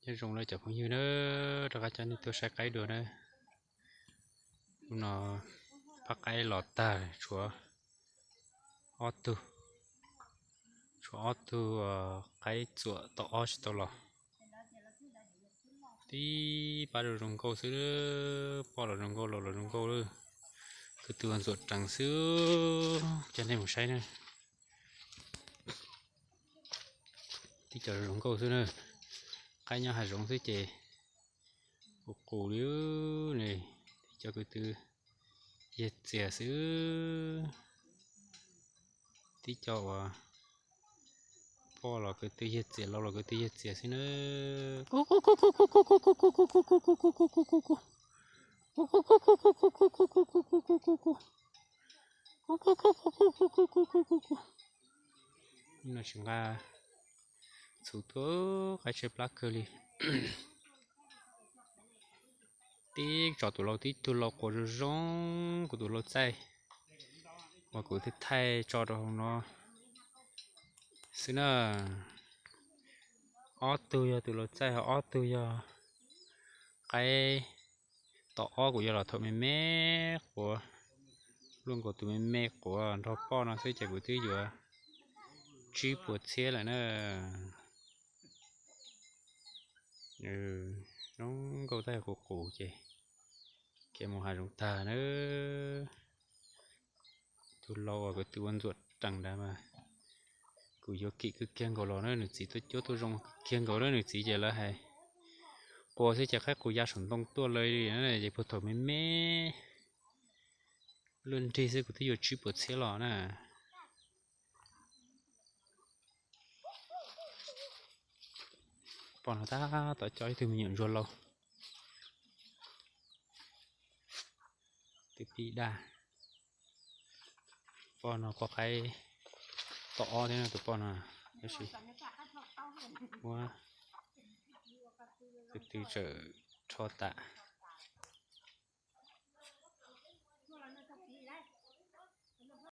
Nyob zoo lawm cov phooj ywg na, rov qab coj nej tuaj saib qaib dua na. Hnub no phab qaib los tag tshuav ob tug, tshuav ob tug qaib txuam tom ob tsis tau los. Tib pab zoo zoo nkauj xwb, poj los zoo nkauj, los los zoo nkauj lawm. Kwv tw ua ntxuam reev xwb, coj nej mus saib na. Tib co zoo nkauj xwb na, qaib nyob hav zoov xwb ces qus qus li ne. Tib co kwv tw yag txias xwb, tib co uas poj los kwv tw yag txias, lau los kwv tw yag txias xwb na. No tsis nqa txhuv tuaj, qaib tshaib plab kawg li. Tib tso tus lau, tib tug lau quas zoo zoo, kuv tus lau txaij uas kuv thaij tso rau hauv no xwb na. Ob tug yog tus lau txaij, ho ob tug yog qaib tom ob, kuv yuav los thaum me me quav, luaj nkaus tus me me quav nrog poj no xwb ces kuv twb yuav tsib puas txhiab lawm na. Zoo nkauj tag, qus qus ces khiav mus hav zoov tag na. Tus lau uas kwv tw ua ntxuam reev ntawd mas kuv yuav kim kawg kiag nkaus los na, nws txiv tuaj cuab tuaj zoo kiag nkaus na, nws txiv ces lawv hais quas xwb ces qaib qus ya saum ntoo tuaj lawm li na, ces puag thaum me me luaj nrig xwb kuv twb yuav tsib puas txhiab los na. Poj no tab tom coj ib tug me nyuam ntsuag lau. Twb pib daj. Poj no poj qaib tom ob thiab no, tus poj no tab sis muab tus twb tsawm rho tas.